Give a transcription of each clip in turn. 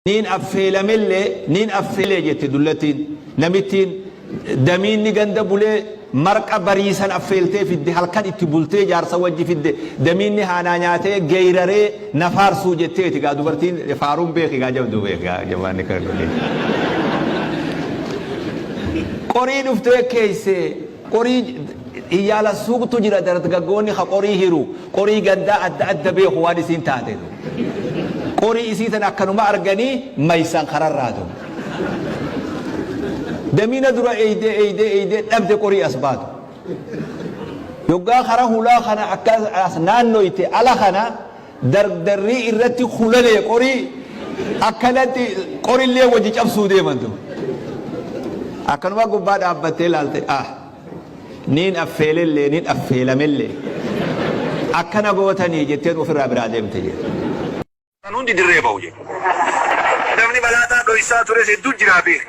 Niin affeelamellee niin affeelee jette dullattiin. Namittiin damiinni ganda bulee marqa bariisan affeeltee fidde halkan itti bultee jaarsa wajji fidde damiinni haanaa nyaatee geeyraree na faarsuu jetteeti gaa dubartiin faaruun beeki gaa jabduu beeki gaa jabaanni kan qorii dhuftee keeyse qorii hiyyaala suuqtu jira dargaggoonni ka qorii hiru qorii gandaa adda adda beeku waan isiin taate. Qorii isii tana akkanuma arganii maysan kararraa tu. Damiina dura eeydee eeydee eeydee dhabde qorii as baatu. Yoggaa kara hulaa kana akka as naannoyte ala kana dardarrii irratti hulalee qorii akkanatti qorillee wajji cabsuu deeman tu. Akkanuma gubbaa dhaabbattee laalte ah Niin affeelellee nin affeelamellee akkana gootanii jetteen ofirraa biraa deemte jedhe. Kan hundi dirree bahu jedhe. Namni malaataa dhoysaa tures hedduu jiraa beeki.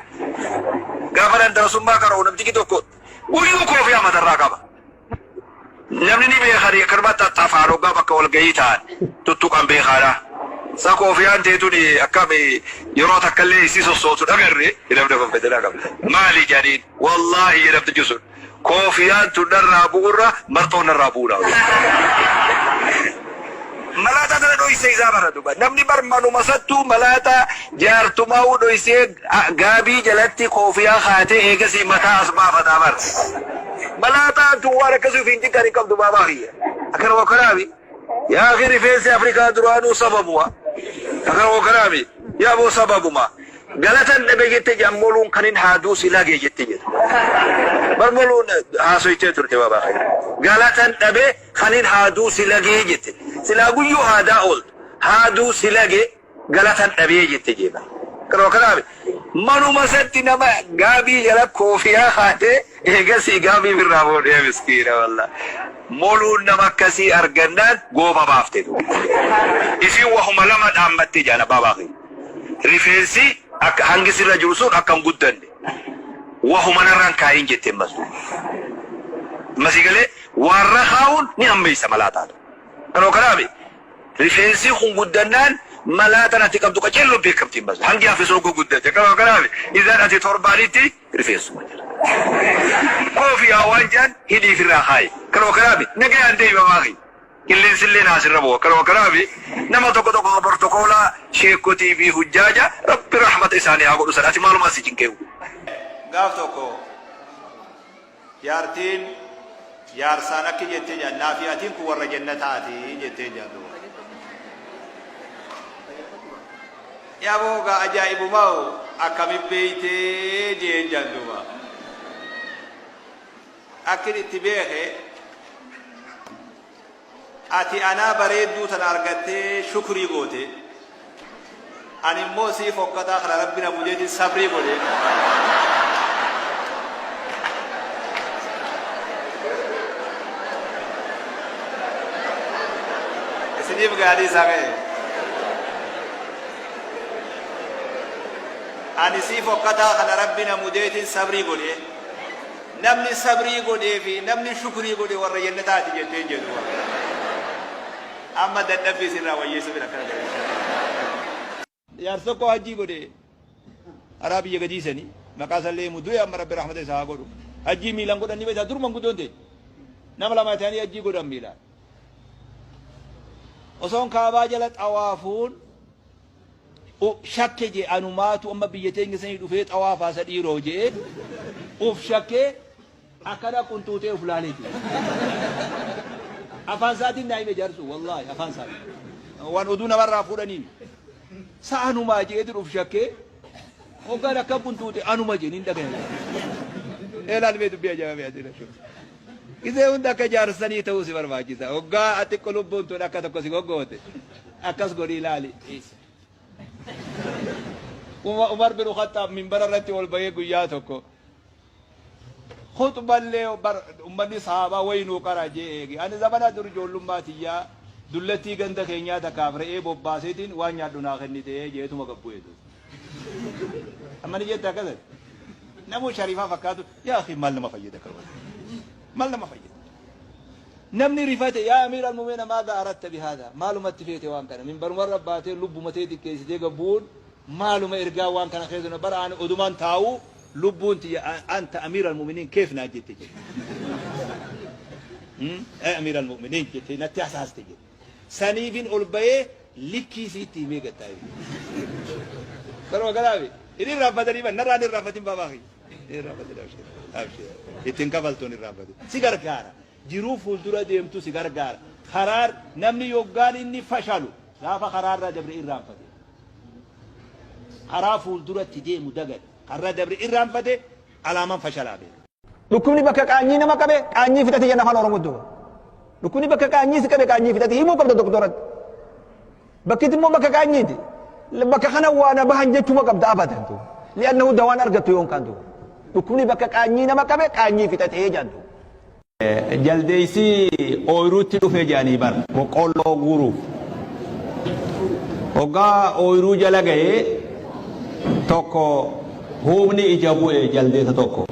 Gaafa nan darasummaa qara'u namtichi tokko guyyuu koofiyaa matarraa qaba. Namni ni beekani akkanumatti xaxxafaan hoggaa bakka walgahii ta'an tuttuqan beekaadha. Sa koofiyaan tee tuni akkam yeroo takkallee isii sossootu dhagarre namni kun fedha qaba. Maali jedhaniin. Wallaahi jedhe namtichi sun koofiyaan tun narraa bu'urra marxoon narraa bu'uu naa wayya. Malaataa tana dhoysee isaa bara duba. Namni bar manuma sattuu malaataa jaartumaa'uu dhoysee gaabii jalatti koofiyaa kaatee eegasii mataa as baafataa bar. Malaataan tun waan akkasii ofiin cinqan hin qabdu baabaa kiyya. Akkanuma akkanaami. Yaa akhi rifeensi Afrikaa duraanuu sababuma. Akkanuma akkanaami. Yaa boo sababuma. Galatan dhabe jette jedhan moluun kanin haaduu si lage jette jedha. Bar moluun haasoytee turte baabaa kiyya. Galatan dhabe kanin haaduu si lagee jette. Silaa guyyuu haadaa ooltu. Haaduu si lage galatan dhabee jette jee bar. Kanuma kanaaf manuma isatti nama gaabii jala koofiyaa kaatee eegasii gaabii birraa fuudhee miskiina wallah. Moluun nama akkasii argannaan gooba baafte duuba. Isiin wahuma lama dhaammatte jedhan abbaa baakii. Rifeensi akka hangi sirra jiru sun akka hin guddanne. Wahuma narra hin kaa'in jette ammas duuba. Amma sii galee waarra kaa'uun ni hammeessa malaa taatu. Kanuma kanaaf rifeensi kun guddannaan malaa tan ati qabdu qaceelloon beekamti ammas. Hangi hafe sun oguu guddate. Kanuma kanaaf isaan ati torbaanitti rifeensuma jira. Koofiyaa waan jedhan hidhii ofirraa kaa'i. Kanuma kanaaf nagayaan deemi mamaa kiyya. Qilleensillee naa sirra bu'a. Kanuma kanaaf nama tokko tokko bortokoolaa sheekkotii fi hujjaaja Rabbi rahmata isaanii haa godhu san ati maalumaa si cinqeewu. Gaaf tokko jaartiin jaarsaan akki jette jedhan naafi atiin kun warra jannataati jetteen jedhan duuba. Yaboo gaa ajaa'ibumaa akkamin beeytee jeen jedhan duuba. Akkin itti beeke ati anaa bareedduu tana argattee shukrii goote. Ani immoo sii fokkataa kana rabbi na mudeetiin sabrii godhe. Isiniif gaarii isaa ga'e. Ani sii fokkataa kana rabbi na mudeetiin sabrii godhe. Namni sabrii godhee fi namni shukrii godhe warra jannataati jetteen jedhu. Amma dadhabbii isinirraa wayyeessuu bira akkana godhe. Jaarsi tokko hajjii godhe karaa biyya gadii sanii maqaa isallee himu du'e amma rabbi rahmata isaa haa godhu. Hajjii miilaan godhan ni beektaa dur manguddoon ta'e. Nama lama ta'anii hajjii godhan miilaan. Osoon kaabaa jala xawaafuun shakke jee anumaatu amma biyya teenya sanii dhufee xawaafaa isa dhiiroo jee uf shakkee akkana qunxuuxee uf laalee jee. Afaan isaatiin naa hime jaarsu wallaahi afaan isaatiin. Waan oduu namarraa fuudhanii sa anumaa jeetiin uf shakkee hoggaan akka qunxuuxe anuma jee niin dhagaya. Eelaal mee dubbii ajaa'ibaa ati rashu. Gisee hunda akka jaarsanii ta'uu si barbaachisa. Hoggaa ati lubbuun tun akka tokko si goggoote akkas godhii ilaali. Umar bin Khattaab minbara irratti ol bahee guyyaa tokko khuxballee bar ummanni sahaabaa wayi nuu qara jee eege. Ani zamana dur ijoollummaa tiyyaa dullattii ganda keenyaa takkaaf re'ee bobbaaseetiin waan nyaadhu naa kennite jeetuma gabbu'e. Amma ni jette akkasatti. Namuu shariifaa fakkaatu yaa akhi maal nama fayyada kan maal nama fayyada. Namni rifate yaa amiir almu'miniina maadha aratta bihaadha maalumatti feete waan kana minbarumarra baatee lubbuma tee xiqqeessitee gabbu'uun Maaluma ergaa waan kana keessa bara ani odumaan taa'u lubbuun tiyya anta amiira almu'miniin keef naa jette jedhe. Amiira almu'miniin jette natti hasaaste jedhe. Saniifin ol ba'ee likkii isiitti himee gad taa'e. Baruma kanaafi hin irraanfatanii ban narraa hin irraanfatin baabaa kiyya. Hin irraanfatin abshir abshir ittiin kafaltuun hin irraanfatin. Si gargaara. Jiruu fuuldura deemtu si gargaara. Karaa namni yoggaan inni fashalu gaafa karaarraa dabre irraanfate. Karaa fuulduratti deemu dagate. Karra dabre irraanfate alaaman fashalaa beeka. Dhukkubni bakka qaanyii nama qabe qaanyii fixate jenna afaan Oromootti duuba. Dhukkubni bakka qaanyii si qabe qaanyii fixate himuu qabda doktoratti. Bakkitti immoo bakka qaanyiiti. Bakka kana waa na bahan jechuma qabda abadan duuba. Li'annahu dawaan argattu yoon kaan duuba. Dhukkubni bakka qaanyii nama qabe qaanyii fixate jedhan duuba. Jaldeessi ooyiruutti dhufe jedhanii bar boqqoolloo guuruuf. Hoggaa ooyiruu jala ga'ee tokko huubni ija bu'e jaldeessa tokko.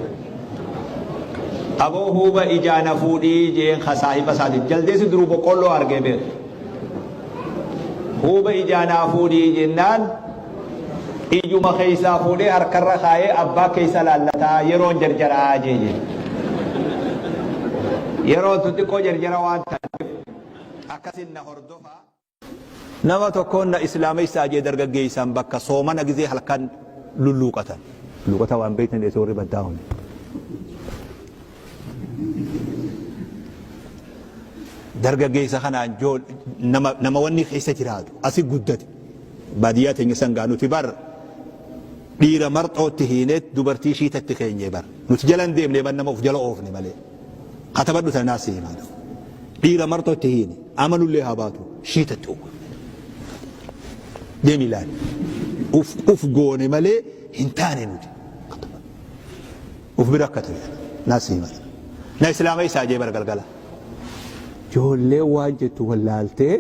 Aboo huuba ijaa na fuudhii jeen ka saahiba isaatiin. Jaldeessi duruu boqqoolloo argee beeku. Huuba ijaa naa fuudhii jennaan ijuma keessaa fuudhee harkarra kaayee abbaa keessa laallataa yeroon jarjaraa jee jee. Yeroon tun xiqqoo jarjara waan taateef akkasin na hordofaa. Nama tokkoon na islaamessaa jee dargaggeessaan bakka soomana gizee halkan lulluuqatan. Lulluuqata waan beektan dheessa warri baddaa huni. Dargaggeessa kanaan nama nama wanni keessa jiraatu asi guddate. Baadiyyaa teenya san gaa nuti bar dhiira marxootti hiineet dubartii shiitatti keenye bar. Nuti jala hin deemne bar nama of jala oofne malee. Katabadhu tana naas himaa. Dhiira marxootti hiine amanullee haa baatu shiitatti uwwifne. Deemi ilaali. Uf uf goone malee hin taane nuti. Uf bira akka ture naas himaa. Na islaama isaa jee bara galgala. Ijoollee waan jettu wallaaltee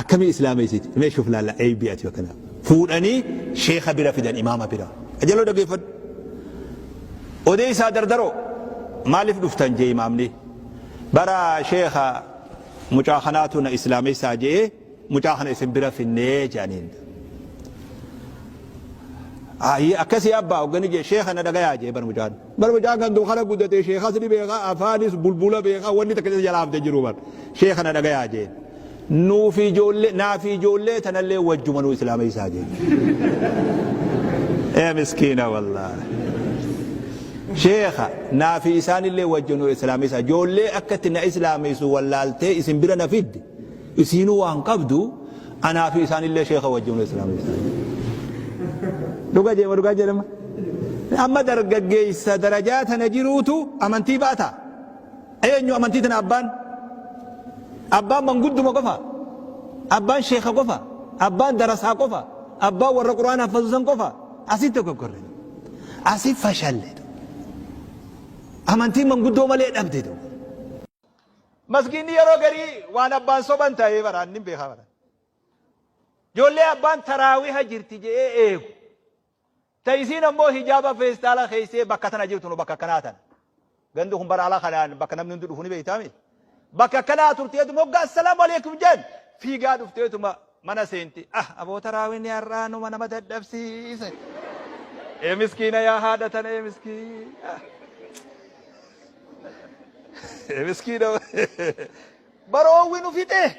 akkamii islaameessiti mee shuf laalla eeybii ati akkana fuudhanii sheekha bira fidan imaama bira ajaloo dhageeffadhu odeessaa dardaroo maaliif dhuftan jee imaamni bara sheekha mucaa kanaatu na islaameessaa jee mucaa kana isin bira finnee jedhaniin. Ayi akkasii abbaa hoggani jee sheekha na dhagayaa jee bar mucaan. Bar mucaan kan dukkana guddatee sheekhas ni beeka afaanis bulbula beeka wanni takka isa jalaa hafte jiru bar. Sheekha na dhagayaa jee. Nuufi ijoollee naafi ijoollee tanallee wajjuma nuu islaameessaa jee. Ee miskiina wallaahi. Sheekha naafi isaanillee wajja nuu islaameessaa ijoollee akkatti na islaameessu wallaaltee isin bira na fidde. Isiinuu waan qabdu anaa fi isaanillee sheekha wajjin nu islaamessa. Dhuga jeema dhugaa jedhama. Amma dargaggeessa darajaa tana jiruutu amantii baata. Eenyu amantii tana abbaan? Abbaan mangudduma qofa. Abbaan sheekha qofa. Abbaan darasaa qofa. Abbaan warra quraana haffazu san qofa. Asitti dogoggorre. Asi fashalle. Amantiin manguddoo malee dhabde. Masgiinni yeroo garii waan abbaan soban ta'ee bara annin beekaa bara. Ijoollee abbaan taraawiha jirti je'ee eegu. Ta isiin ammoo hijaaba feestaala keessee bakka tana jirtu nu bakka akkanaa tana. Gandi kun bara ala kanaan bakka namni hundi dhufu ni beektaami. Bakka akkanaa turteetuma hoggaa assalaamu alaikum jeen fiigaa dhufteetuma mana seenti. Ah aboo taraawinni har'aa numa nama dadhabsiise. Ee miskiina yaa haadha tana ee miskiina. Miskiina baroowwi nu fixee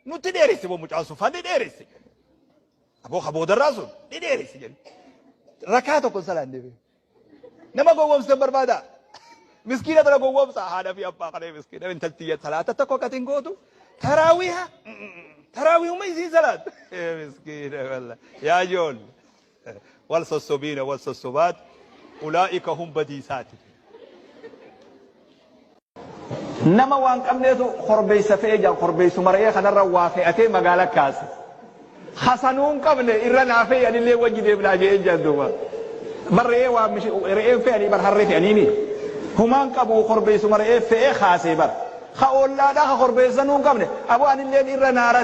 nutti dheeresse boo mucaan sun fanni dheeresse. Aboo ka boodarraa sun ni dheeresse jedhu. Rakaa tokko hin salaanne bee. Nama gowwoomsitan barbaada. Miskiina tana gowwoomsa haadha fi abbaa kana miskiina intalti salaata tokko akkati hin gootu. Taraawiha taraawihuma isiin salaatu. Miskiina walla yaa ijoollee. Wal sossobiina wal sossobaat ulaa'ika hum badiisaati. Nama waan qabneetu korbeessa fe'ee jaan korbeessuma re'ee kanarra waa fe'atee magaala kaase. Hasanuu hin qabne irra naa fe'i anillee wajji deemnaa je'een jaan duuba. Bar re'ee waa re'een fe'anii bar harree fe'aniimi. Humaan qabu korbeessuma re'ee fe'ee kaasee bar. Ka ollaadhaa ka korbeessanuu hin qabne aboo anilleen irra naa rari.